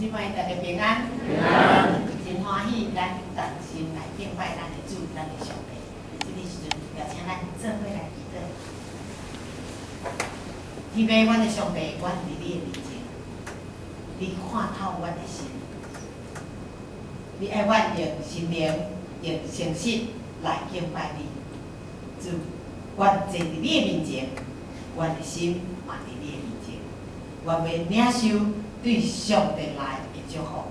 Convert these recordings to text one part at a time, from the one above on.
姊妹，大家平安。平安。真歡喜，咱同心來敬拜咱的主，咱的上帝。這個時陣，邀請咱做伙來祈禱。天父，阮的上帝，阮佇你的面前，你看透阮的心，你愛阮用心靈、用誠實來敬拜你。主，阮坐佇你的面前，阮的心嘛佇你的面前，阮欲領受對上帝來的祝福，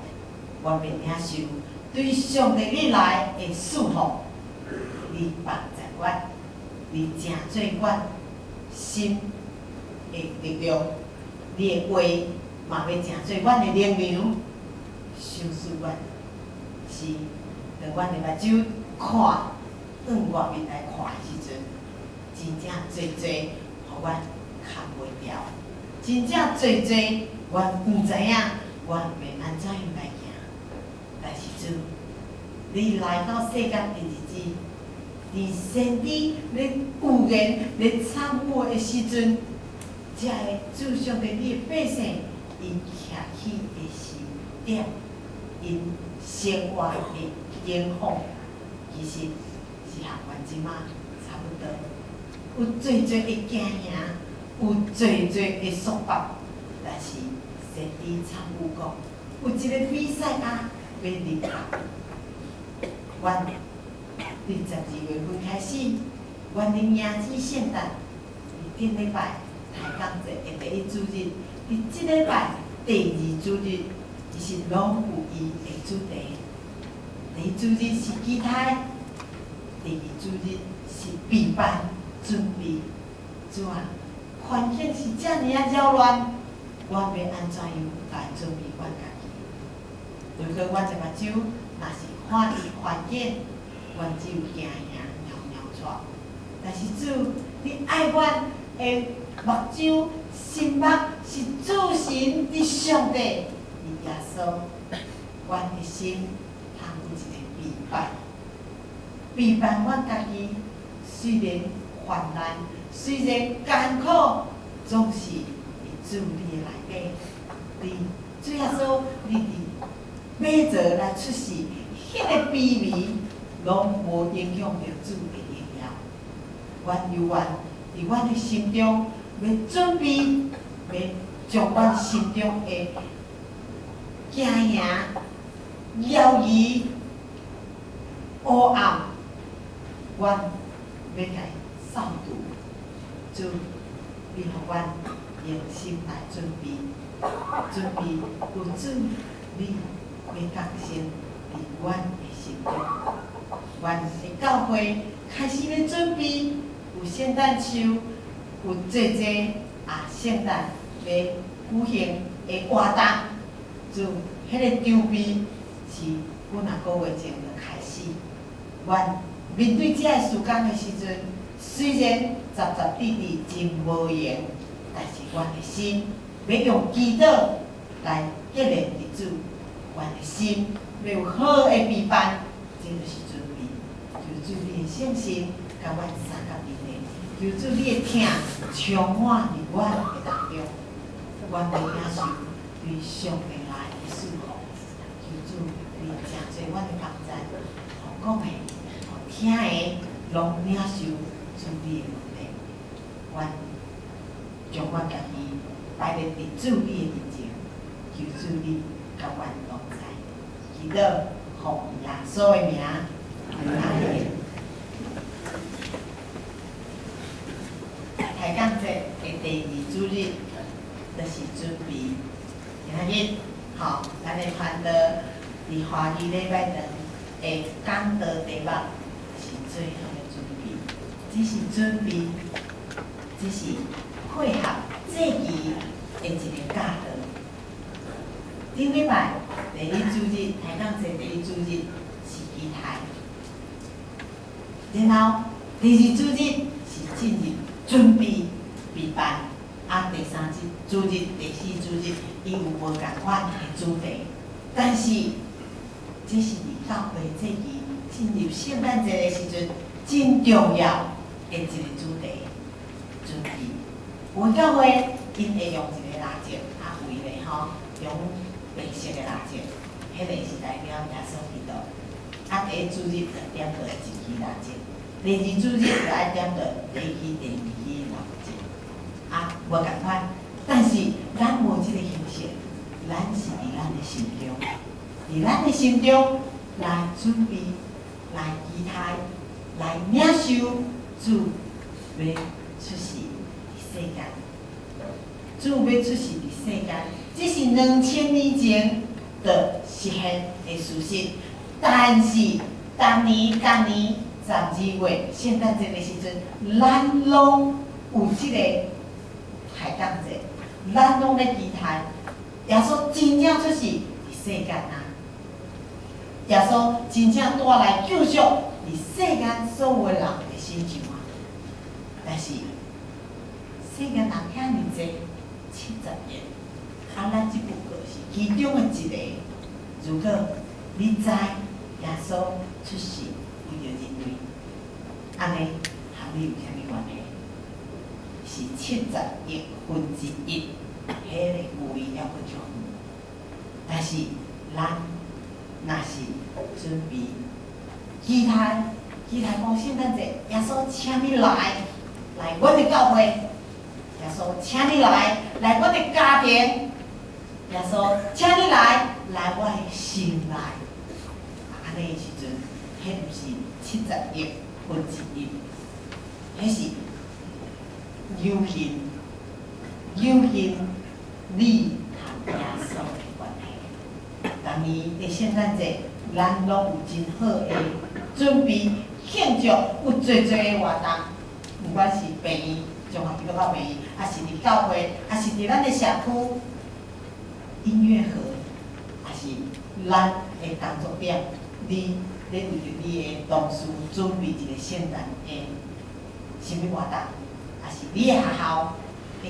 阮欲領受對上帝你來的賜福。你幫助阮，你成做阮心的力量，你的話嘛欲成做阮的靈糧，賞賜阮。是當阮的目睭看，向外面來看的時陣，真正濟濟，予阮崁袂牢，真正濟濟，阮毋知影，阮欲按怎樣來行。但是主，你來到世間的日子，佇先知咧預言、咧參悟的時陣，遮个主上帝你的百姓，伊徛起的時點，𪜶生活的境況，其實是和阮這馬差不多。有濟濟的驚嚇，有濟濟的束縛，但是先知參悟講，有一个彌賽亞欲臨到。阮佇12月份開始，阮咧迎接聖誕，佇頂禮拜抬槓節的第一主日，佇這禮拜第二主日，其實攏有伊的主題。第一主日是期待，第二主日是備辦準備。主啊，環境是遮爾仔擾亂，我欲按怎樣來準備阮家己？如果阮的目睭若是看佇環境，阮只有驚嚇、搖搖掣。但是主，你愛阮的目睭、心目是注神佇上帝，佇耶穌，阮的心通有一个備辦，備辦阮家己。雖然患難，雖然艱苦，總是佇主你的內底。佇主耶穌，你佇馬槽來出世，彼个卑微，攏無影響著主的榮耀。阮猶願佇阮的心中，欲準備，欲將阮心中的驚嚇、猶疑、黑暗，阮欲共伊掃除。主，你予阮用心來準備，準備有主你欲降生佇阮的心中。阮的教會開始咧準備，有聖誕樹，有濟濟啊聖誕欲舉行的活動。主，彼个籌備是幾若個月前就開始。阮面對這个時間的時陣，雖然雜雜滴滴真無閒，但是阮的心欲用祈禱來結連佇主，阮的心欲有好的備辦，這就是準備。求主你的聖神共阮相佮佇咧，求主你的疼充滿佇阮的當中，阮欲領受對上帝來的祝福。求主你誠濟阮的幫助，予講的、予聽的，攏領受主你的恩典。阮將阮家己擺佇主你的面前，求主你共阮同在。祈禱奉耶穌的名，阿們。抬槓節的第二主日，就是準備。今仔日，吼，咱的傳道佇華語禮拜堂的講道題目是最好的準備，這是準備，這是配合祭儀的一个教導。頂禮拜第一主日，抬槓節第一主日是期待，然後第二主日是進入準備備辦，啊，第三日主日、第四主日，伊有無仝款的主題，但是這是佇教會祭儀進入聖誕節的時陣，真重要的一個主題，準備。有的教會𪜶會用一个蠟燭啊圍咧吼，用白色的蠟燭，彼個是代表耶穌基督。啊，第一主日就點著一支蠟燭，第二主日就愛點著第一支、第二支蠟燭。啊，無仝款，但是咱無這個形式，咱是佇咱的心中，佇咱的心中來準備、來期待、來領受主欲出世佇世間。主欲出世佇世間，這是2000年前就實現的事實。但是，逐年逐年12月聖誕節的時陣，咱攏有這個抬槓節，咱攏咧期待耶穌真正出世佇世間啊！耶穌真正帶來救贖佇世間所有的人的身上啊！但是世間人遐爾濟，70億，啊，咱只不過是其中的一個。如果你知耶穌出世為著人類，按呢和你有啥物關係？是70億分之一，彼個距離猶閣足遠。但是咱若是準備期待，期待講聖誕節，耶穌請你來，來阮的教會；耶穌請你來，來阮的家庭；耶穌請你來，來我的心內。按呢的時陣，彼毋是70億分之一，彼是有幸，有幸你和耶穌的關係。逐年的聖誕節，咱攏有真好的準備慶祝，有濟濟的活動，毋管是病院、綜合基督教病院，抑是佇教會，抑是佇咱的社區音樂盒，抑是咱的工作點，你咧為著你的同事準備一個聖誕的啥物活動，抑是你的學校，你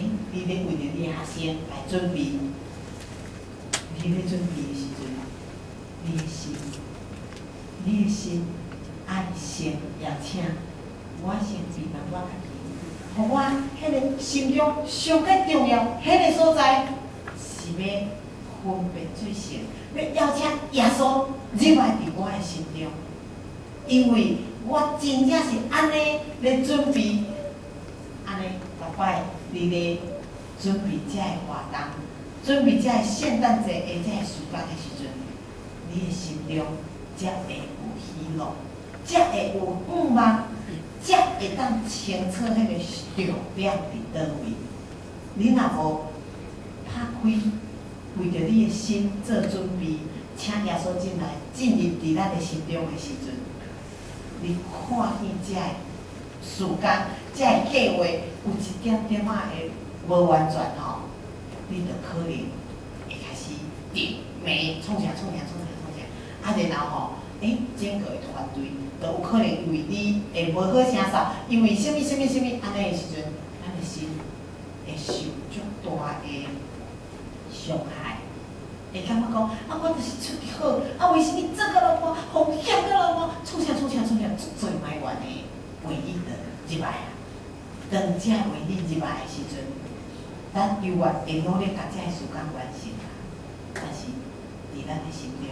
咧為著你的學生來準備，你咧準備的時陣，你的心愛先邀請，我先備辦我家己，予我彼个心中上較重要彼个所在，是欲分別做聖，欲邀請耶穌入來佇我的心中，因為我真正是按呢咧準備，按呢逐擺你咧準備這个活動，準備這个聖誕節的這个時間的時陣，你的心中才會有喜樂，才會有盼望，才會當清楚彼个重點佇佗位。你若無拍開，為著你的心做準備，請耶穌進來進入佇咱的心中的時陣，你看見這個時間、這个計畫有一點點仔的無完全吼，你就可能會開始直罵，創啥創啥創啥創啥，啊，然後吼，整個的團隊就有可能因為你會無好聲掃，因為啥物啥物啥物，按呢的時陣，咱的心會受足大的傷害，會感覺講，啊，我就是出去好，啊，為啥物做到予我，予嫌到予我，創啥創啥創啥，足濟埋怨的話語就入來啊。當這話語入來的時陣，咱猶原會努力共這个時間完成啊。但是，佇咱的心中，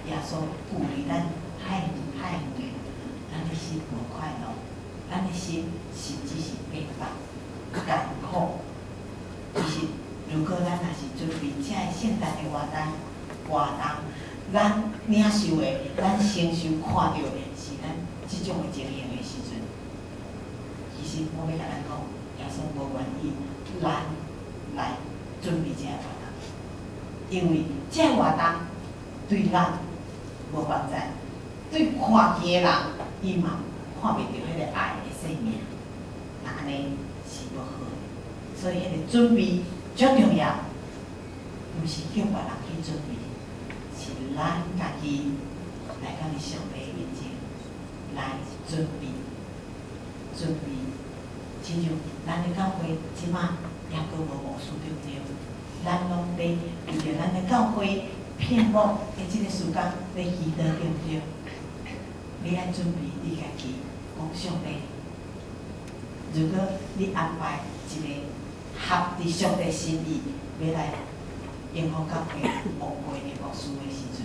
耶穌距離咱太遠太遠的，咱的心無快樂，咱的心甚至是逼迫、艱苦。其實，如果咱若是準備這个聖誕的活動，咱領受的、咱承受看著的是咱這種的情形的時陣，其實我欲共咱講，耶穌無願意咱來準備這个活動，因為這个活動對咱無幫助，對看見的人，伊嘛看袂著彼個愛的生命，那按呢是無好的。所以，彼個準備足重要，毋是叫別人去準備，是咱家己來到佇上帝面前來準備，準備。親像咱的教會這馬猶閣無牧師對毋對？咱攏咧為著咱的教會聘牧的這個時間咧祈禱對毋對？你愛準備你家己，講上帝。如果你安排一個合佇上帝心意，欲來永福教會牧會的牧師的時陣，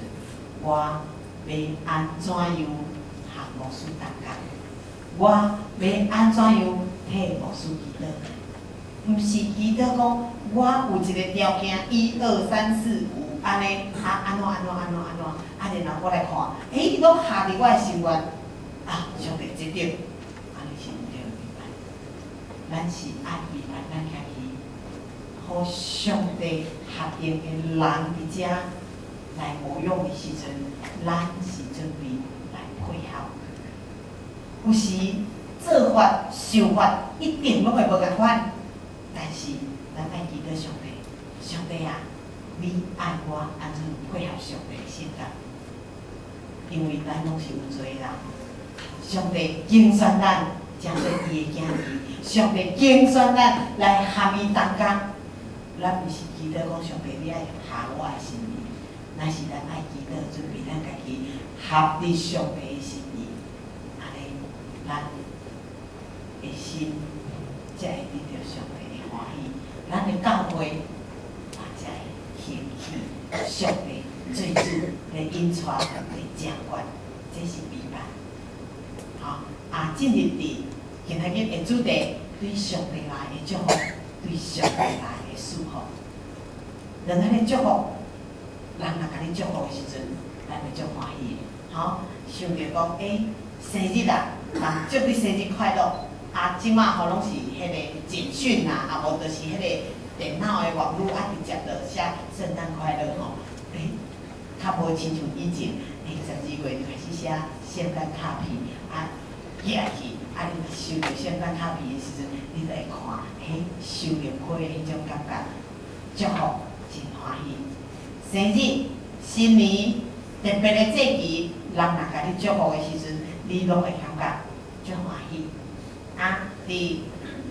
我欲按怎樣和牧師同工？我欲按怎樣替牧師祈禱？毋是祈禱講我有一个條件，一二三四五，按呢啊按怎按怎按怎按怎，啊然後我來看，欸，攏合佇我的心願，啊，上帝這對，按呢是毋對的禮拜。咱是愛預備咱家己，予上帝合用的人佇遮來模樣的時陣，咱是準備來配合。有時做法、想法一定攏會無仝款，但是咱愛記得上帝，上帝啊，你愛我按怎配合上帝的性格？因為咱攏是有罪的人，上帝揀選咱，成做伊的囝兒，上帝揀選咱來和伊同工。咱毋是祈禱講上帝，你愛合我的心意，乃是咱愛祈禱準備咱家己合佇上帝的心意，按呢，咱的心才會得著上帝的歡喜，咱的教會嘛才會興起，上帝做主來引帶來掌管，這是陪伴。吼，啊，進入佇今仔日的主題，對上帝來的祝福，對上帝來的祝福。當彼個祝福，人若共你祝福的時陣，咱會足歡喜的。吼，想著講，欸，生日啊，人祝你生日快樂。啊，這馬吼攏是彼個簡訊啦，啊無就是彼個電腦的網路啊，直接就寫聖誕快樂吼。欸，較無親像以前，欸，12月就開始寫聖誕卡片，啊，寄去，啊，你若收著聖誕卡片的時陣，你就會看，彼收禮批的彼種感覺，祝福真歡喜。生日、新年、特別的節期，人若共你祝福的時陣，你攏會感覺足歡喜。啊，佇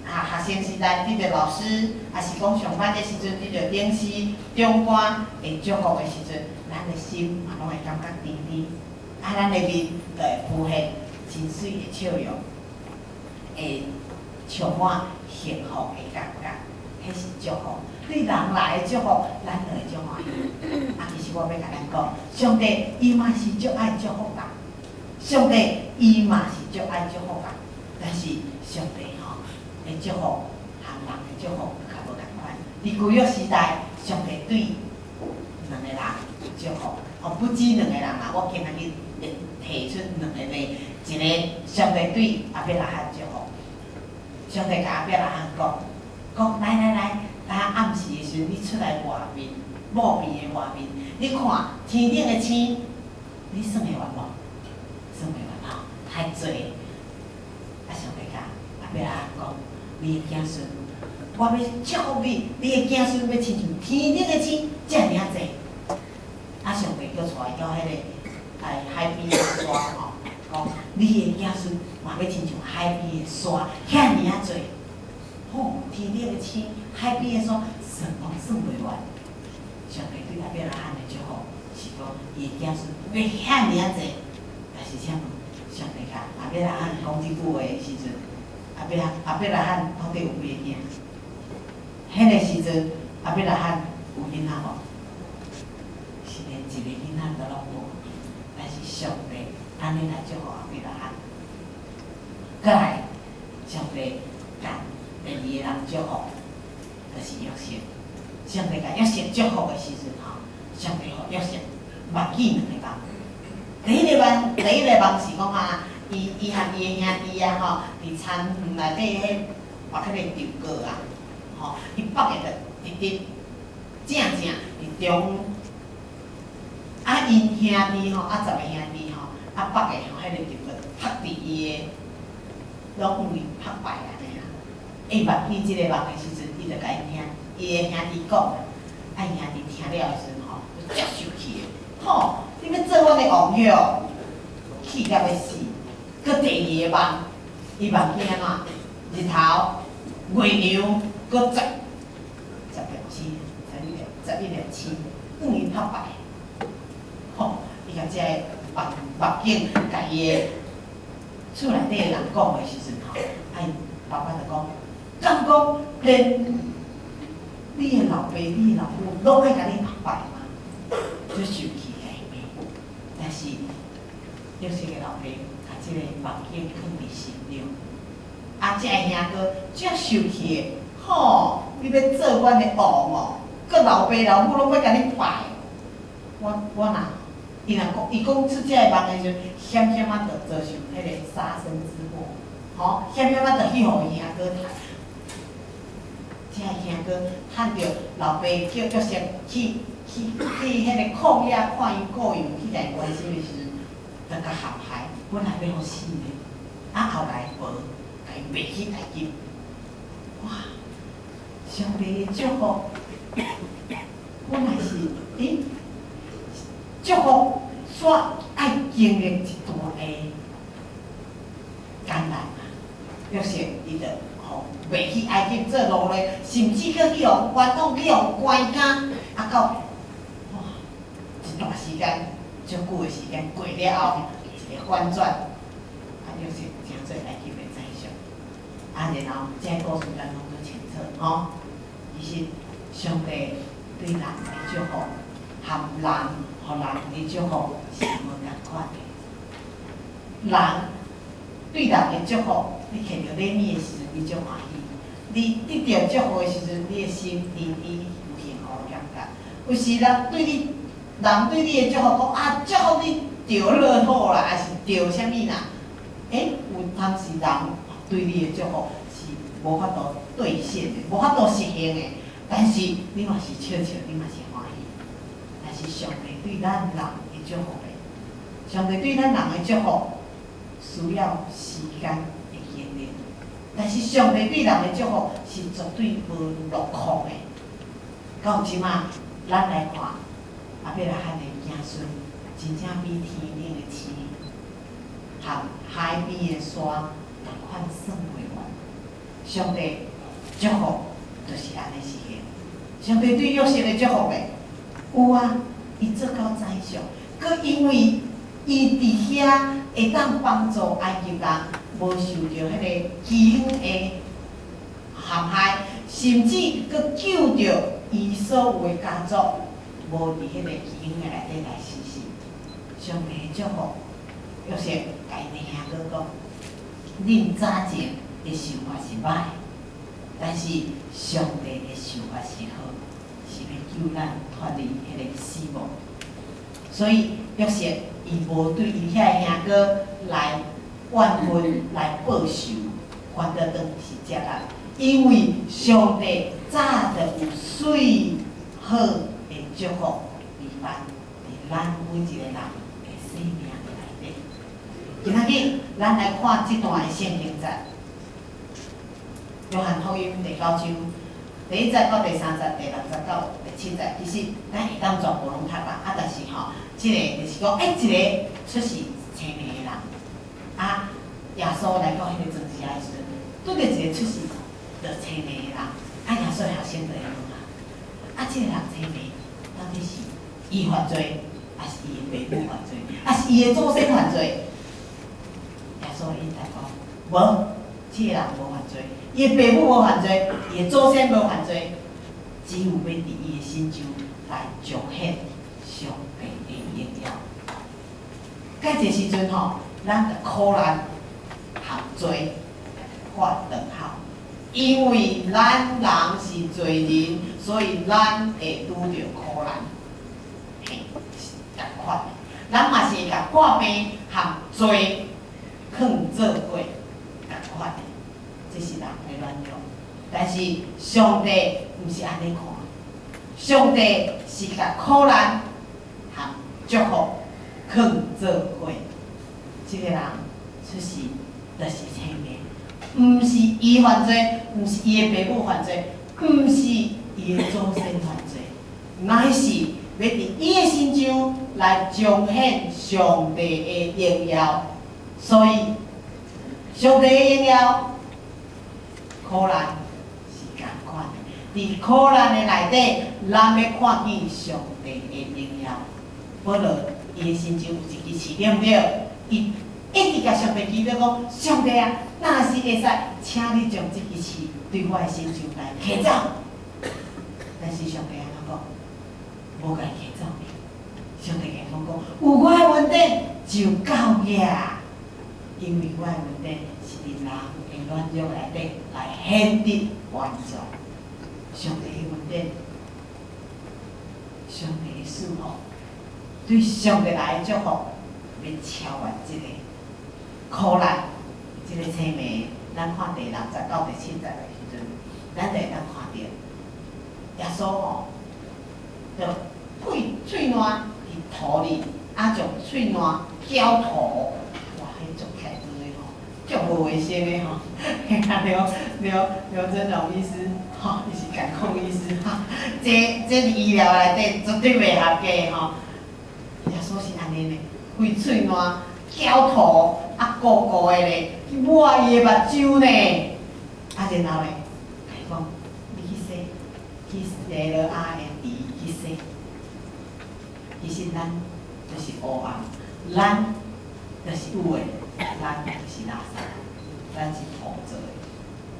啊學生時代得著老師，抑是講上班的時陣得著頂司、長官會祝福的時陣，咱的心嘛攏會感覺甜甜，啊，咱的面就會浮現真媠的笑容，會充滿幸福的感覺，彼是祝福。對人來的祝福，咱就會足歡喜。啊，其實我欲共咱講，上帝伊嘛是足愛祝福人，上帝伊嘛是足愛祝福人，但是上帝吼的祝福和人的祝福較無仝款。佇舊約時代，上帝對兩个人祝福，哦，不止兩个人啦，我今仔日會提出兩个例，一个上帝對亞伯拉罕祝福，上帝共亞伯拉罕講，講來來來，啊暗時的時陣，你出來外面，墓邊的外面，你看天頂的星，你算會完無？算袂完吼，太濟。啊，上帝共亞伯拉罕講，你的子孫，我欲祝福你，你的子孫欲親像天頂的星，遮爾仔濟。啊，上帝閣帶伊到彼个哎海邊的沙吼，講你的子孫嘛欲親像海邊的沙，遐爾仔濟。吼，天頂的星，海邊的沙，算攏算袂完。上帝對亞伯拉罕的祝福是講，伊的子孫欲遐爾仔濟。但是請問，上帝共亞伯拉罕講這句話的時陣，亞伯拉罕到底有幾个囝？彼个時陣，亞伯拉罕有囡仔無？是連一个囡仔都攏無。但是上帝按呢來祝福亞伯拉罕。閣來，上帝共第二个人祝福，就是約瑟。上帝共約瑟祝福的時陣吼，上帝予約瑟夢見兩个夢。第一个夢是講啊，伊和伊的兄弟啊吼，佇田園內底彼縛彼個虯葛啊，吼，伊縛的就直直正正佇中。啊，𪜶兄弟吼，啊十个兄弟吼，啊縛的吼，彼個虯葛縛佇伊的，攏有伊縛敗按呢啦。伊夢見這个夢的時陣，伊就共伊的兄弟講，啊，𪜶兄弟聽了的時陣吼，就足生氣的，吼，你欲做阮的王許，氣甲欲死。閣第二个夢，伊夢見按怎？日頭、月亮，閣十粒星，十一粒，11粒星，向伊拍拜。吼，伊共這个夢境，共伊的厝內底的人講的時陣吼，啊，𪜶爸爸就講，敢講連你的老爸、你的老母攏愛共你拜嗎？足受氣共伊罵，但是約瑟的老爸共這个夢境囥佇心中，啊，這个兄哥足受氣的，吼！你欲做阮的王哦？閣老爸老母攏欲共你拜，我若，伊若講，伊講出這个夢的時陣，險險仔就遭受彼个殺身之禍，吼！險險仔就去予伊兄哥趁。這个兄哥趁著老爸叫約瑟去彼个曠野看伊顧羊去共伊關心的時陣，就共陷害，本來欲予死的，啊後來無，共伊賣去埃及。哇！上帝的祝福，本來是，欸，祝福煞愛經歷一段的艱難啊！約瑟伊就予賣去埃及做奴隸，甚至閣去予冤枉，去予關監，啊到哇一段時間，足久的時間過了後，一个反轉，啊約瑟成做埃及的宰相，啊然後這个故事咱攏足清楚吼。其實上帝對人的祝福，和人予人的祝福是無仝款的。人對人的祝福，你摕著禮物的時陣，你足歡喜；你得著祝福的時陣，你的心甜甜有幸福的感覺。有時人對你的祝福講啊，祝福你著樂透啦，抑是著啥物啦？欸，有當時人對你的祝福是無法度兌現的，無法度實現的。但是你嘛是笑笑，你嘛是歡喜。但是上帝對咱人的祝福咧，上帝對咱人的祝福需要時間的經歷。但是上帝對人的祝福是絕對無落空的。到這馬，咱來看亞伯拉罕的子孫，真正比天頂的星，和海邊的沙仝款算袂完。上帝祝福就是按呢實現。上帝對約瑟的祝福咧，有啊，伊做到宰相，閣因為伊佇遐會當幫助埃及人無受著彼个饑荒的陷害，甚至閣救著伊所有的家族無佇彼个饑荒的內底來死死。上帝的祝福，約瑟共𪜶的兄哥講：恁早前的想法是歹，但是上帝的想法是好，是欲救咱脫離彼个死亡。所以約瑟伊無對伊遐个兄哥來怨恨、來報仇，反倒轉是接納，因為上帝早就有媠好的祝福預備佇咱每一个人的生命內底。今仔日咱來看這段的聖經節，約翰福音第九章第一節到第三節、第六節到第七節，其實咱會當全部攏讀啦。啊，但是吼，這個就是講，欸，一个出世青盲的人，啊，耶穌來到彼个庄子的時陣，拄著一个出世就青盲的人，啊，耶穌的學生就會問啊，啊，這个人青盲，到底是伊犯罪，抑是伊的爸母犯罪，抑是伊的祖先犯罪？耶穌應答講，無，這个人無犯罪，伊的爸母無犯罪，伊的祖先無犯罪，只有欲佇伊的身上來彰顯上帝的榮耀。到這時陣吼，咱就苦難和罪畫等號，因為咱人是罪人，所以咱會拄著苦難，嘿，是仝款的。咱嘛是會共破病和罪囥做伙仝款的，這是人的軟弱。但是上帝毋是按呢看，上帝是共苦難和祝福囥做伙。這个人出世就是青盲，毋是伊犯罪，毋是伊的爸母犯罪，毋是伊的祖先犯罪，乃是欲佇伊的身上來彰顯上帝的榮耀。所以，上帝的榮耀，苦難是仝款的。佇苦難的內底，咱欲看見上帝的榮耀。保羅伊的身上有一支刺，對毋對？伊一直共上帝祈禱講：上帝啊，若是會使，請你將這支刺對我的身上來提走。但是上帝按怎講？無共伊提走。上帝共講講，有我的恩典就夠額，因為我的恩典是佇人的軟弱內底來顯得完全。上帝的恩典，上帝的賜福，對上帝來的祝福，欲超越這個苦難，這個冊名，咱看第六節到第七節的時陣，咱就會當看著耶穌吼，就喙喙瀾佇塗裡，啊，將喙瀾攪塗，哇，彼足徛的吼，足無衛生的吼，啊，劉劉劉真榮醫師，吼，伊是感控醫師，哈，這這佇醫療內底絕對袂合格吼。耶穌是按呢呢，開喙瀾攪塗，啊，糊糊的咧，去抹伊的目睭呢，啊，然後咧，伊講，你去洗，去 LRND 去洗。其實咱就是烏暗，咱就是有的，咱就是垃圾，咱是土做的。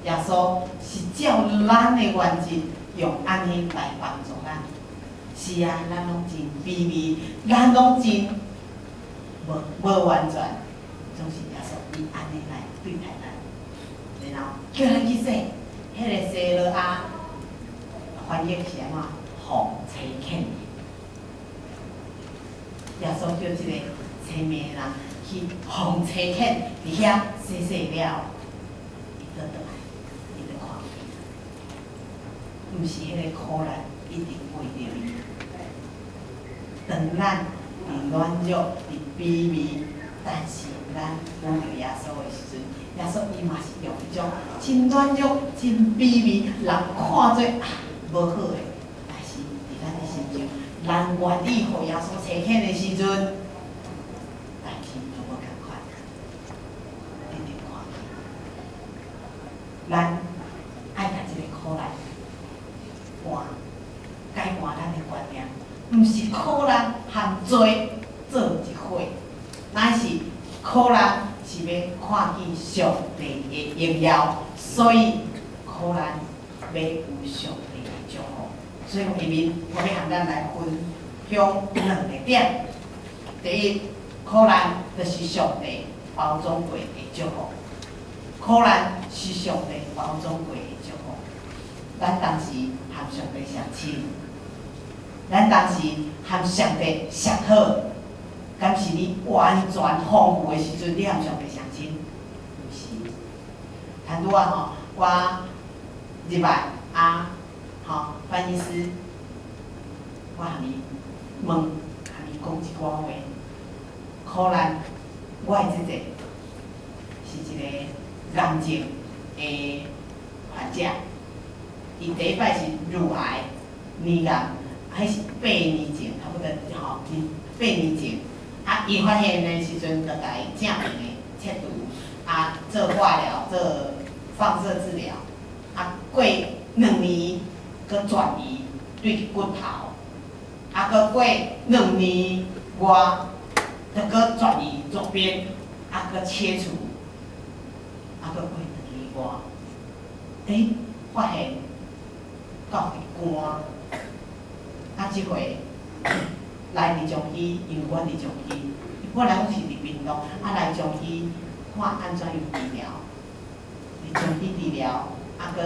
耶穌是照咱的原則，用按呢來幫助咱。是啊，咱攏真卑微，咱攏真無無完全，總是耶穌以按呢來對待咱，然後叫咱去洗，彼個西羅亞翻譯是按怎？奉差遣。耶穌叫這個青命人去奉差遣，佇遐洗洗了，伊倒轉來，伊就看見，毋是彼個苦難一直陪著伊。當咱佇軟弱、佇卑微，但是咱遇著耶穌的時陣，耶穌伊嘛是用一種真軟弱、真卑微，人看做啊無好的，但是佇咱的心中，咱願意予耶穌差遣的時陣，代誌都無仝款，一定看見。咱愛共這個苦難換，改換咱的觀念，毋是苦難和罪做一伙，乃是苦難是欲看見上帝的榮耀，所以苦難欲有上帝的祝福。所以下面我欲和咱來分享兩個點。第一，苦難就是上帝包裝過的祝福。苦難是上帝包裝過的祝福。咱當時和上帝相親，咱當時和上帝相好，敢是你完全豐富的時陣，你和上帝相親？毋是。坦拄仔吼，我入來啊，吼，范醫師，我和伊問，和伊講一寡話。可能我的這個是一個癌症的患者，伊第一擺是乳癌、乳癌，彼是八年前，差不多吼，八年前。啊，伊發現的時陣，就共伊正邊的切除，啊，做化療、做放射治療，啊，過2年，閣轉移對骨頭，啊，閣過2年外，就閣轉移左邊，啊，閣切除，啊，閣過2年外，欸，發現到佇肝，啊，這回來佇松溪，因為阮佇松溪，本來阮是佇屏東，啊來松溪看按怎樣治療，佇松溪治療，啊，閣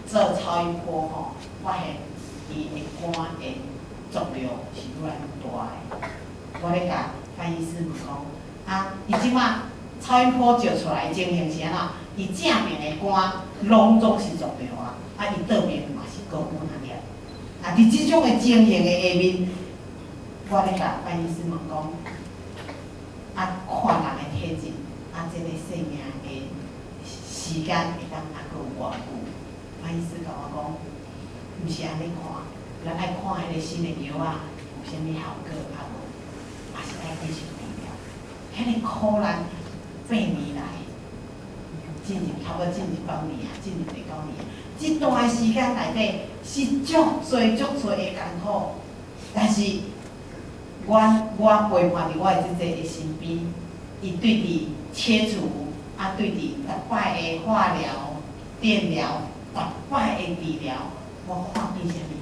做超音波吼，發現伊的肝的腫瘤是愈來愈大的。我咧共范醫師問講，啊，伊這馬超音波照出來情形是按怎？伊正邊的肝攏總是腫瘤啊，啊，伊倒邊嘛是閣有那粒。啊，佇這種的情形的下面，我咧共范醫師問講，啊，看人的體質，啊，這個生命的時間會當猶閣有偌久？范醫師共我講，毋是按呢看，咱愛看彼個新的藥仔有啥物效果啊無，嘛是愛繼續治療。彼個苦難八年來，進入差不多進入九年啊，進入第九年，這段時間內底是足濟足濟的艱苦，但是阮我陪伴佇我的這個的身邊，伊對佇切除，啊對佇逐擺的化療、電療，逐擺的治療，我看見啥物？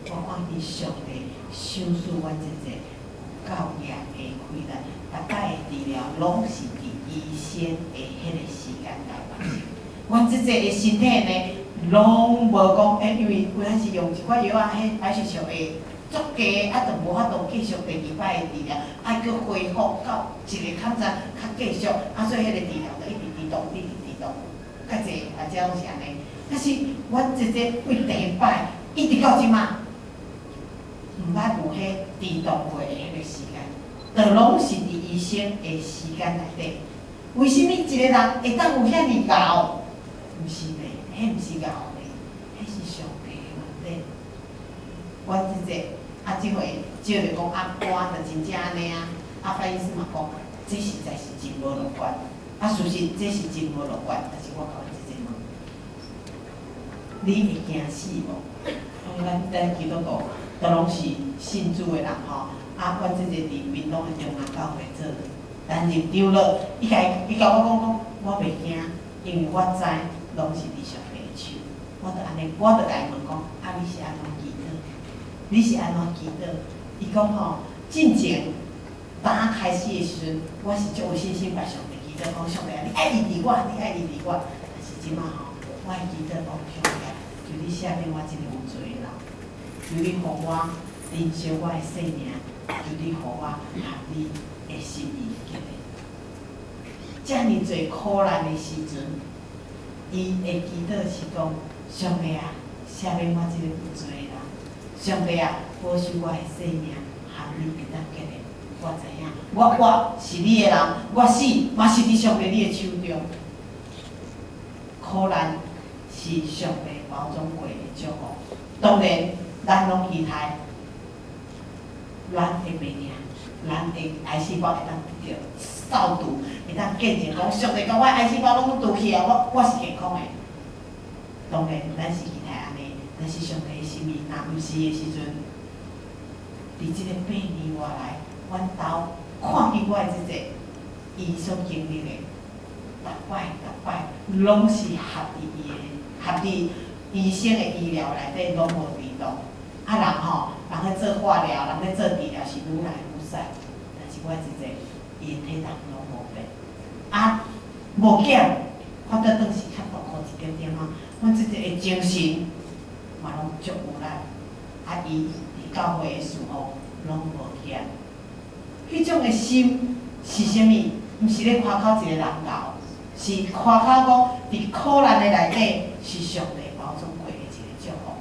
我看見上帝賞賜阮這個有夠嚴的氣力，逐擺的治療攏是佇醫生的彼個時間來完成。阮這個的身體呢，攏無講，欸，因為有陣時用一寡藥仔，彼白血球會足低，啊，就無法度繼續第二擺的治療，愛閣恢復到一個較早較繼續，啊，所以彼個治療就一直持動，一直持動，較濟啊，這攏是按呢。但是阮這個對第一擺一直到這馬，毋捌有彼持動過的彼個時間，就攏是佇醫生的時間內底。為啥物一個人會當有遐爾𠢕？毋是呢，彼毋是𠢕呢，彼是上帝的恩典。阮這個啊，這回照著講啊，肝就真正按呢啊，啊，范醫師嘛講，這實在是真無樂觀。啊，事實這是真無樂觀，但是我共阮姐姐問，你會驚死無？阮咱基督徒都攏是信主的人吼，啊，阮姐姐佇屏東的中央教會做擔任長老，伊共伊共我講講，我袂驚，因為我知攏是佇上帝的手。我就按呢，我就共伊問講，啊，你是按怎祈禱？你是按怎祈禱？伊講吼，進前當開始的時陣，我是足有信心，共上帝祈禱講，上帝啊，你愛醫治我，你愛醫治我。但是這馬吼，我會祈禱講，上帝啊，求你赦免我這個有罪的人，求你予我珍惜我的生命，求你予我合你的心意結連。遮爾濟苦難的時陣，伊會祈禱是講，上帝啊，赦免我這個有罪的人，上帝啊，保守我的生命，和你會當結連。我知影，我活是你的人，我死嘛是佇上帝你的手中。苦難是上帝包裝過的祝福。當然，咱攏期待，咱的病痛，咱的癌細胞會當得著掃除，會當見證講，上帝講我癌細胞攏除去啊，我是健康的。當然，咱是期待按呢，但是上帝的心意若毋是的時陣，佇這個8年外來，阮兜看見我的這個，伊所經歷的，逐擺逐擺攏是合佇伊的，合佇醫生的醫療內底攏無變動。啊人吼，人咧做化療，人咧做治療是愈來愈瘦，但是我這個伊的體重攏無變，啊無減，反倒轉是較大箍一點點仔。阮這個的精神嘛攏足有力，啊伊佇教會的事奉攏無減。彼種的心是啥物？毋是咧誇口一個人𠢕，是誇口講佇苦難的內底是上帝包裝過的一個祝福。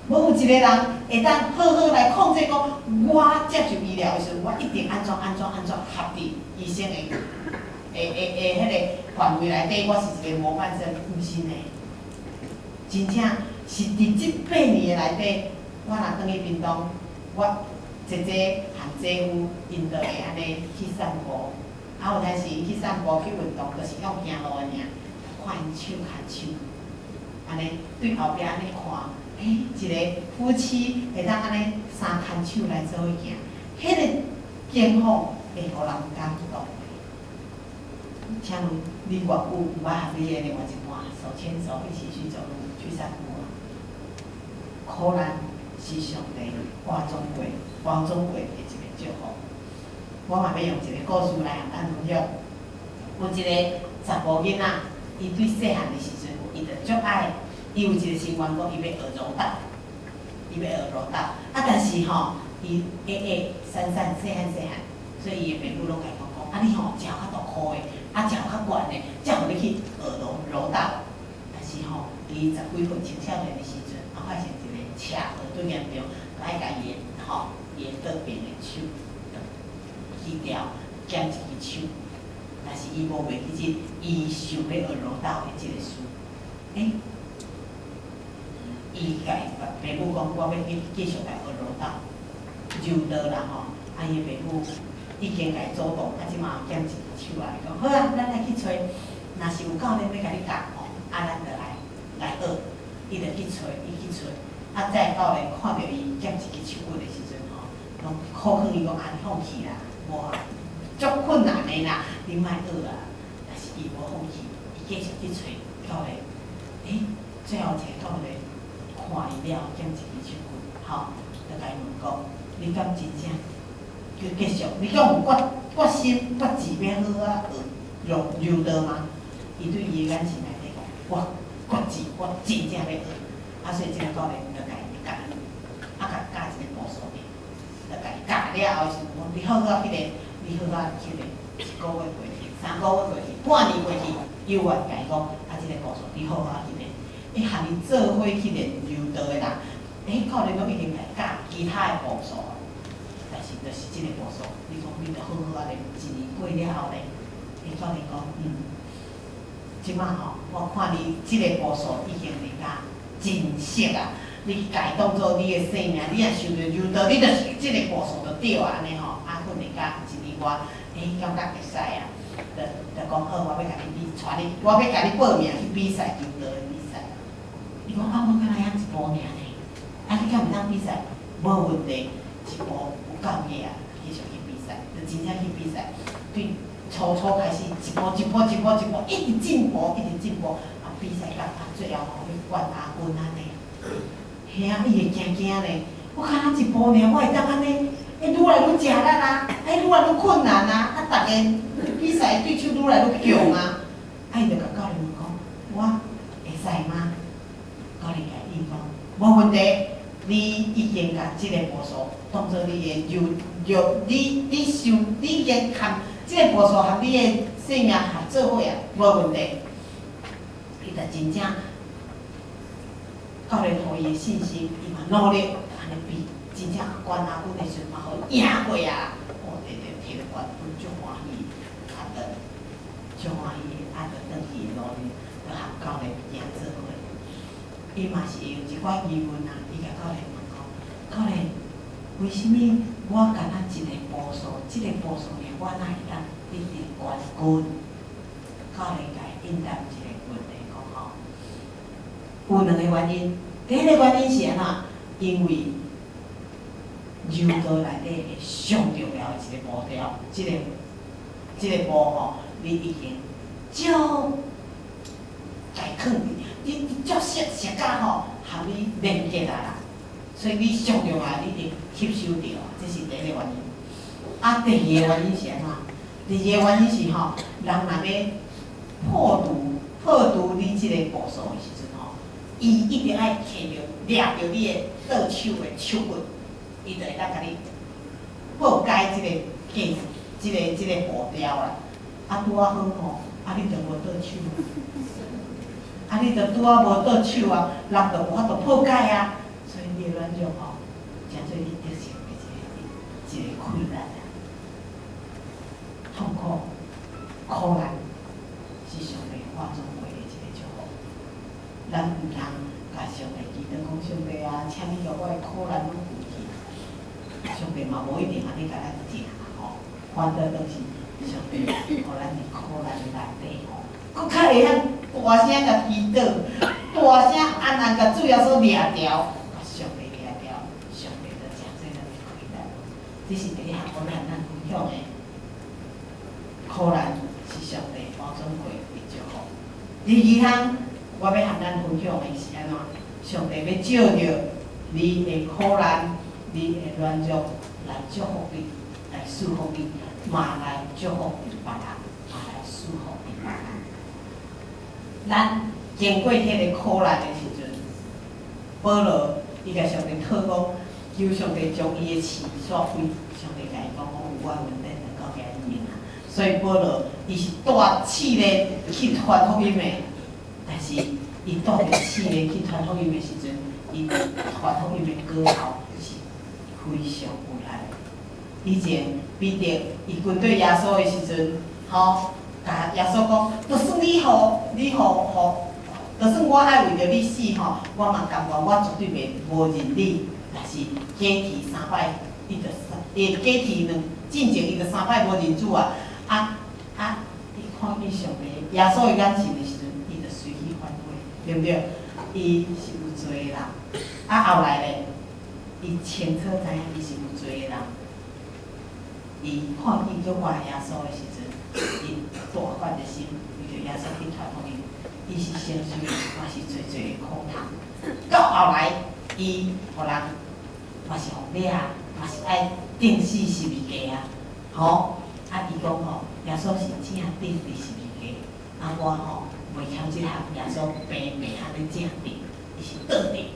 無有一個人會當好好來控制講，我接受醫療的時陣，我一定按怎按怎按怎合佇醫生的彼個範圍內底，我是一個模範生，毋是呢。真正是佇這八年的內底，我若轉去屏東，我姐姐和姐夫𪜶就會按呢去散步，啊有陣時去散步去運動，就是用行路的爾，看𪜶手牽手，按呢對後壁按呢看，欸，一個夫妻會當按呢三牽手來做伙行，彼個景況會予人感動。請問你偌久有捌和你的另外一半手牽手一起去走路去散步啊？苦難是上帝包裝過的一個祝福。我嘛欲用一個故事來和咱分享。有一個查埔囡仔，伊對細漢的時陣，伊就足愛，伊有一個心願講，伊欲學柔道，伊欲學柔道。啊，但是吼，伊矮矮瘦瘦細漢細漢，所以伊的爸母攏共伊講講，啊你吼食較大箍的，啊食較懸的，才予你去學柔道。但是吼，伊十幾歲青少年的時陣，啊發生一個車禍拄嚴重，愛共伊的吼，伊的倒邊的手去掉，減一支手。但是伊無袂記得，伊想欲學柔道的這個事。欸，伊共伊爸母講，我欲去繼續來學柔道，柔道啦吼。啊，伊的爸母已經共伊阻擋，啊，這馬減一支手啊，伊講好啊，咱來去揣，若是有教練欲共你教吼，啊，咱就來學。伊就去揣，伊去揣，啊，這个教練看著伊減一支手骨的時陣吼，攏苦勸伊講啊，你放棄啦，無啊，足困難的啦，你莫學啊。但是伊無放棄，伊繼續去揣教練。欸，最後一個教練看伊了減一支手骨，吼，就共伊問講，你敢真正去繼續？你敢有決決心決志欲好好學柔柔道嗎？伊對伊的眼神內底講，我決志，我真正欲學。啊，所以這個教練就共伊教，啊，共教一个步數爾，就共伊教了後時陣講，你好好去練，你好好去練，一個月過去，3個月過去，半年過去，猶原共伊講，啊，這個步數你好好去練。伊和伊做伙去練柔道的人，欸，教練攏已經共伊教其他的步數，但是就是這個步數，你講你著好好仔練，一年過了後咧，伊教練講，這擺吼，我看你這個步數已經練甲真熟啊！你共伊當做你的生命，你若想著柔道，你就是這個步數就對啊，按呢吼，啊，訓練甲一年外，欸，感覺會使啊，就就講好，我欲共你比，帶你，我欲共你報名去比賽柔道的比賽。伊講啊，我敢若曉一步爾呢，啊，你敢會當比賽？無問題，一步有夠額啊，繼續去比賽，就真正去比賽，對初初開始一步一步一步一步，一直進步，一直進步，啊，比賽到啊最後吼，欲冠亞軍按呢。嘿啊，伊會驚驚咧，我敢若一步爾，我會當按呢？欸，愈來愈食力啊，欸，愈來愈困難啊，啊，逐个比賽對手愈來愈強啊，啊，伊就共教練問講，我會使嗎？教練共伊講，無問題，你已經共這個步數當做你的柔柔，你你想你已經含這個步數和你的生命合做伙啊，無問題。伊就真正教練予伊的信心，伊嘛努力按呢比，真正冠亞軍的時陣嘛，予伊贏過啊！哦，對對，摕著冠軍足歡喜，啊，就足歡喜，啊，就轉去路面，就和教練行做伙。伊嘛是會有一寡疑問啊，伊共教練問講：教練，為啥物我敢若一個步數，這個步數爾，我哪會當得著冠軍？教練共伊應答一個問題，講吼，有兩個原因。第一個原因是按怎？因為柔道內底的上重要的一個步調，這個步吼，你已經足共囥佇，你足熟熟甲吼，和你連結啊啦，所以你上重要，你會吸收著，這是第一個原因。啊，第二個原因是按怎？第二個原因是吼，人若欲破除你這個步數的時陣吼，伊一定愛揢著掠著你的倒手的手骨，伊就會當共你破解這個計，這個步調啦。啊，拄仔好吼，啊，你就無倒手，啊，你就拄仔無倒手啊，人就無法度破解啊。所以你的軟弱吼，誠做你得勝的一個氣力啊。痛苦、苦難是上帝化妝過的一個祝福。咱毋通共上帝祈禱講上帝啊，請你共我的苦難攏除去。上帝嘛無一定按呢共咱定啦吼，反倒倒是上帝予咱佇苦難內底吼，閣較會曉大聲共祈禱，大聲按按共主耶穌掠牢，共上帝掠牢，上帝就誠濟咱的氣力。這是第一項我欲和咱分享的。苦難是上帝包裝過的祝福。第二項，我欲和咱分享的是按怎？上帝欲藉著你的苦難、你的軟弱來祝福你，來賜福你，嘛來祝福別人，嘛來賜福別人。咱經過彼個苦難的時陣，保羅伊共上帝禱講，求上帝將伊的刺煞開，上帝共伊講，講有我的恩典就夠共你用啊。所以保羅伊是帶試煉去傳福音的，但是伊帶著試煉去傳福音的時陣，伊傳福音的果效是非常有力。以前彼得伊跟綴耶穌的時陣，吼，共耶穌講，就算你予你予予，就算我愛為著你死吼，我嘛甘願，我絕對袂無認你。但是過去三擺，伊就伊過去兩進前伊就三擺無認主啊！啊啊！伊看見上帝耶穌的眼神的時陣，伊就隨去反悔，對毋對？伊是有罪的人。啊，後來咧，伊清楚知影伊是有罪的人。伊看見閣活耶穌的時陣，伊大發熱心，為著耶穌去傳福音。伊是承受嘛是濟濟的苦頭。到後來，伊予人嘛是予掠，嘛是愛釘死十字架啊，吼！啊，伊講吼，耶穌是正釘佇十字架，啊，我吼袂曉這項，耶穌平平按呢正釘，伊是倒釘。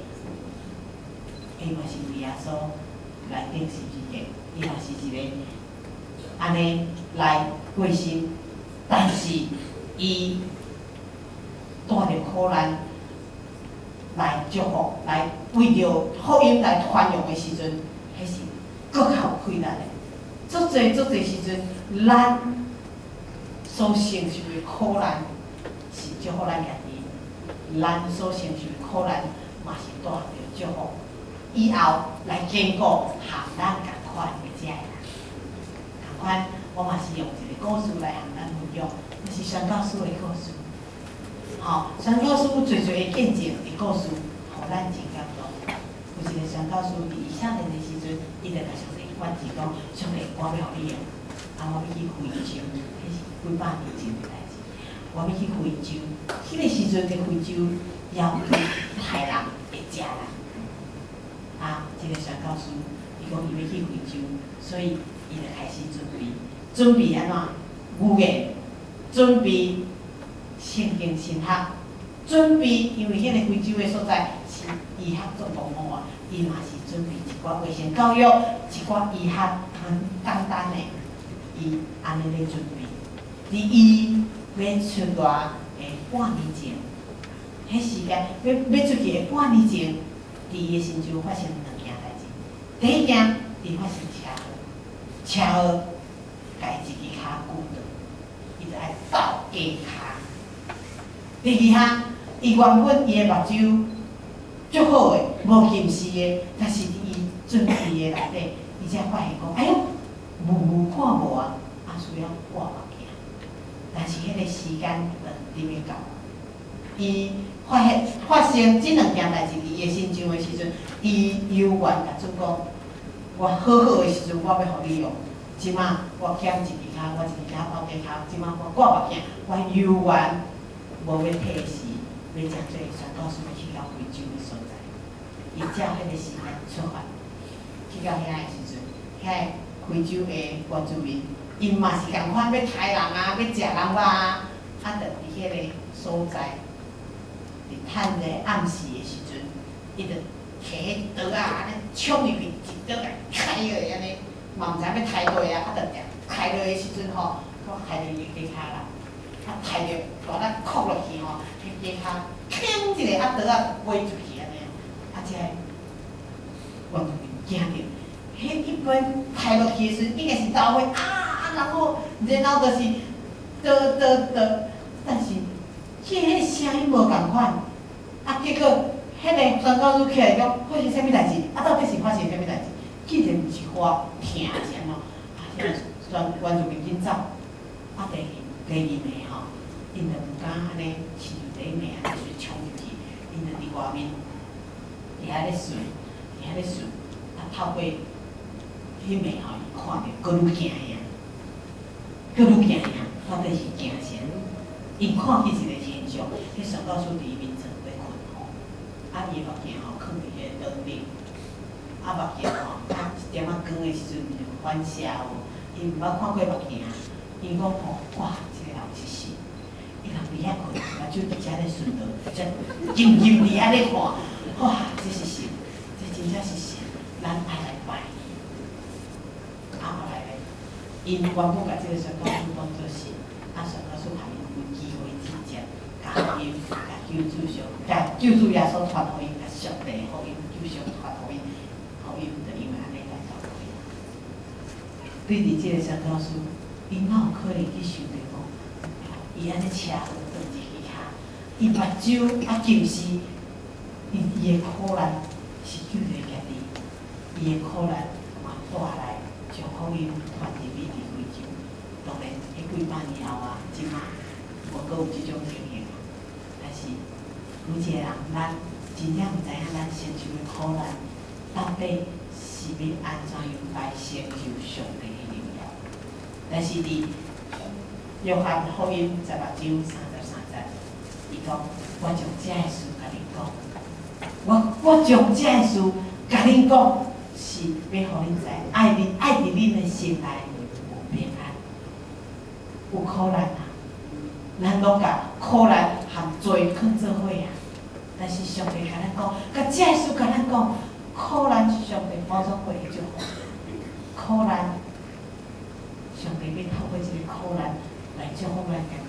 伊嘛是為耶穌來釘十字架，伊嘛是一個按呢來過身，但是伊帶著苦難來祝福，來為著福音來傳揚的時陣，彼是閣較有氣力的。足濟足濟時陣，咱所承受的苦難是祝福咱家己，咱所承受的苦難嘛是帶著祝福，以後來堅固和咱仝款的這个人。仝款，我嘛是用一个故事來和咱分享，這是宣教師的故事。吼，宣教師濟濟的見證的故事，予咱真感動。有一個宣教師佇伊少年的時陣，伊就共上帝發志講：上帝，我欲予你用，啊，我欲去非洲，彼是幾百年前的代誌。我欲去非洲，彼個時陣佇非洲要求刣人會食人。啊，這個宣教師，伊講伊欲去非洲，所以伊就開始準備，準備按怎？語言，準備聖經神學，準備，因為彼個非洲的所在是醫學足落後啊，伊嘛是準備一寡衛生教育，一寡醫學很簡單的，伊按呢咧準備。佇伊欲出外的半年前，彼時間欲出去的半年前，佇伊的身上發生兩件代誌。第一件，伊發生車禍，車禍共伊一支跤鋸斷，伊就愛鬥加跤。第二項，伊原本伊的目睭足好的，無近視的，但是佇伊準備的內底，伊才發現講，哎喲，霧霧看無啊，啊需要掛目鏡。但是彼個時間就啉欲到，伊發現發生這兩件代誌佇伊的身上的時陣，伊猶原共主講，我好好的時陣，我欲予你用。這馬我減一支跤，我一支跤鬥加跤，這馬我掛目鏡，我猶原無欲退時，欲誠做宣教師，欲去到非洲的所在。伊照彼個時間出發，去到遐的時陣，遐個非洲的原住民，𪜶嘛是仝款欲刣人啊，欲食人肉啊，啊，就佇彼個所在，佇趁咧暗時的時陣，伊就提彼刀仔按呢衝入去，一刀共開落按呢，嘛毋知影欲刣落啊，啊，就刣落的時陣吼，閣刣著伊的雞跤啦，啊，刣著大力扣落去吼，彼雞跤鏗一下，啊，刀仔飛出去按呢，啊，這個原住民驚著，彼一般刣落去的時陣，應該是走火啊，然後然後就是倒倒倒，但是這彼聲音無仝款，啊，結果彼個宣教師起來講，發生啥物代誌？啊，到底是發生啥物代誌？竟然毋是我疼是按怎？啊，彼個宣原住民緊走，啊，第二第二暝吼，𪜶就毋敢按呢，親像第一暝按呢就衝入去，𪜶就佇外面佇遐咧巡，佇遐咧巡，啊，透過彼暝吼，伊看著閣愈驚嚇，閣愈驚嚇，到底是驚啥？𪜶看見一個現象，彼宣教師佇伊眠床咧睏吼，啊，伊的目鏡吼囥佇彼個桌頂，啊，目鏡吼，啊，一點仔光的時陣就反射無，伊毋捌看過目鏡，伊講吼，哇，這個人是神，伊人佇遐睏，目睭佇遮咧巡邏，遮緊緊佇遐咧看，哇，這是神，這真正是神，咱愛來拜伊。啊，後來咧，𪜶原本共這個宣教師當做神，啊，宣教師予𪜶有機會直接共𪜶共救主上，共救主耶穌傳予𪜶，共上帝福音救贖傳予𪜶，予𪜶就因為按呢來教會。對佇這個宣教師，伊哪有可能去想著講，伊按呢車禍斷一支跤，伊目睭啊近視，伊伊的苦難是救著伊家己，伊的苦難嘛帶來將福音傳入去佇非洲。當然，彼幾百年後啊，這馬無閣有這種情形啊。但是每一個人，咱真正毋知影咱承受的苦難，到底是欲按怎樣來成就上帝的榮耀。但是佇約翰福音18章33節，伊講：我將這个事共恁講，我將這个事共恁講，是是欲予恁知，愛恁愛佇恁的心內有平安，有苦難啊！咱攏共苦難和罪囥做伙啊！但是上帝共咱講，共這个事共咱講，苦難是上帝包裝過的祝福，苦難，上帝欲透過這个苦難來祝福咱家己，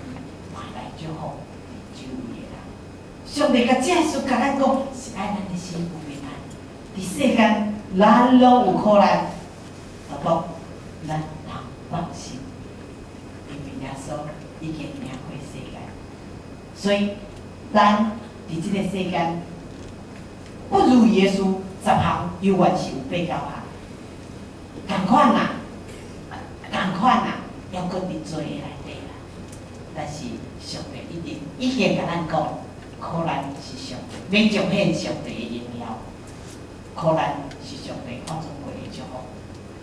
嘛來祝福周圍的人。上帝共這个事共咱講，是愛咱的心有平安。佇世間，咱攏有苦難，但講咱通放心，因為耶穌已經贏過世間，所以咱佇這个世間不如耶穌10項，猶原是有八九項，仝款啦，仝款啦，猶閣佇罪的內底啦。但是上帝一定已經共咱講，苦難是上帝欲彰顯上帝的榮耀，苦難是上帝發展過的祝福。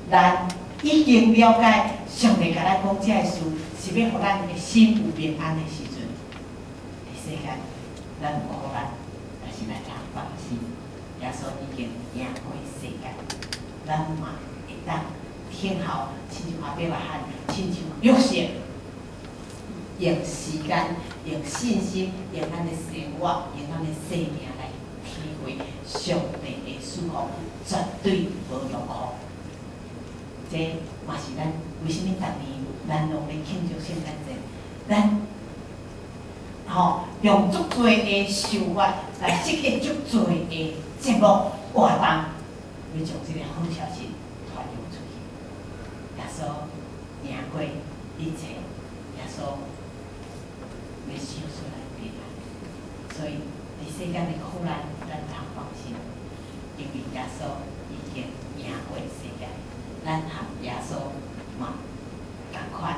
咱已經了解上帝共咱講這个事，是欲予咱的心有平安的時陣，佇世間咱有苦難，但是咱通放心，耶穌已經贏過世間，咱嘛會當聽候，親像亞伯拉罕，親像約瑟，用時間、用信心、用咱的生活、用咱的生命來體會上帝的祝福，絕對無落空。這嘛是咱為啥物逐年咱攏咧慶祝聖誕節？咱吼用足濟的想法來設計足濟的節目活動，欲將這个好消息傳揚出去。耶穌贏過一切，耶穌欲賞賜咱平安。所以佇世間的苦難，咱通放心，因為耶穌已經贏過世界。咱和耶穌嘛仝款，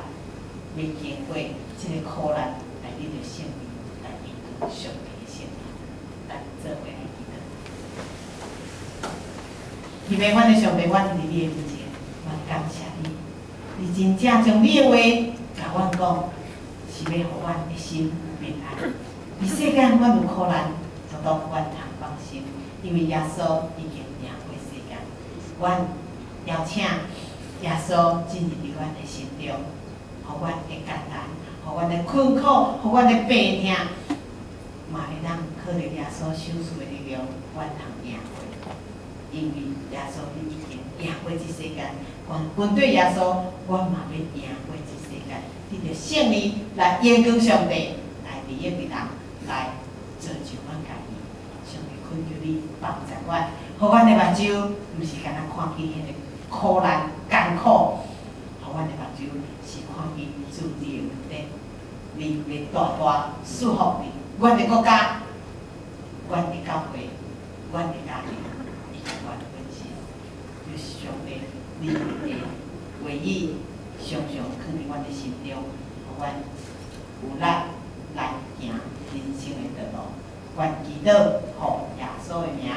欲經過這个苦難來得著勝利，來面對上帝的聖名。咱做伙來祈禱。因為阮的上帝，阮佇你的面前，阮感謝你，你真正將你的話共阮講，是欲予阮的心平安。佇世間，阮有苦難，就當阮通放心，因為耶穌已經贏過世間。阮邀請耶穌進入佇阮的心中，予阮的艱難，予阮的困苦，予阮的病痛，嘛會當靠著耶穌賞賜的力量，阮通贏過。因為耶穌你已經贏過這世間，阮跟隨耶穌，阮嘛欲贏過這世間，得著勝利來榮光上帝，來利益別人，來造就阮家己。上帝懇求你幫助阮，予阮的目睭，毋是干焦看見彼个苦難艱苦，予阮的目睭是看見主你的恩典，你欲大大賜福佇阮的國家、阮的教會、阮的家庭以及阮本身。求上帝你的話語常常囥佇阮的心中，予阮有力來行人生的道路。願祈禱，奉耶穌的名。